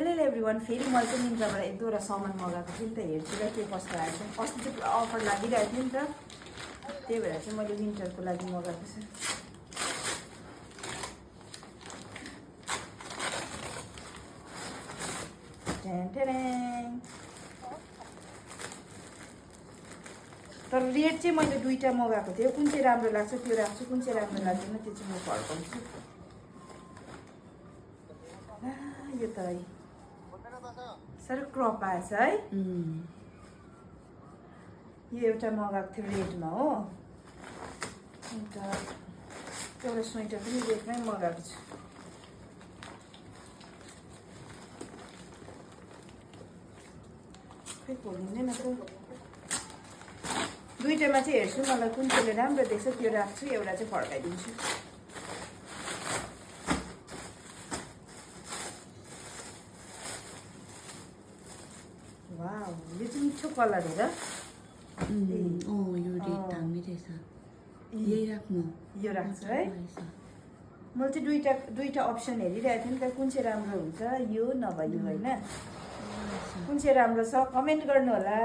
Hello everyone, फेरि मैले चाहिँ मिन्त्राबाट एक दुईवटा सामान मगाएको थिएँ नि त, हेर्छु र के कस्तो आएको छ। अस्ति चाहिँ पुरा अफर लागिरहेको थियो नि त, त्यही भएर चाहिँ मैले विन्टरको लागि मगाएको छु। तर रेट चाहिँ मैले दुईवटा मगाएको थिएँ, कुन चाहिँ राम्रो लाग्छ त्यो राख्छु, कुन चाहिँ राम्रो लाग्दैन त्यो चाहिँ म फर्काउँछु। यो त साह्रो क्रप आएछ है। यो एउटा मगाएको थियो रेडमा हो, अन्त एउटा स्वेटर पनि रेडमै मगाएको छु। खै खोलिँदैन त। दुईटामा चाहिँ हेर्छु, मलाई कुन चाहिँले राम्रो देख्छ त्यो राख्छु, एउटा चाहिँ फर्काइदिन्छु। वाउ, यो चाहिँ मिठो कलर हो र। यो रेड दामी रहेछ। यही राख्नु। यो राख्छु है। मैले चाहिँ दुईटा अप्सन हेरिरहेको थिएँ नि त, कुन चाहिँ राम्रो हुन्छ, यो नभए यो होइन। कुन चाहिँ राम्रो छ कमेन्ट गर्नु होला।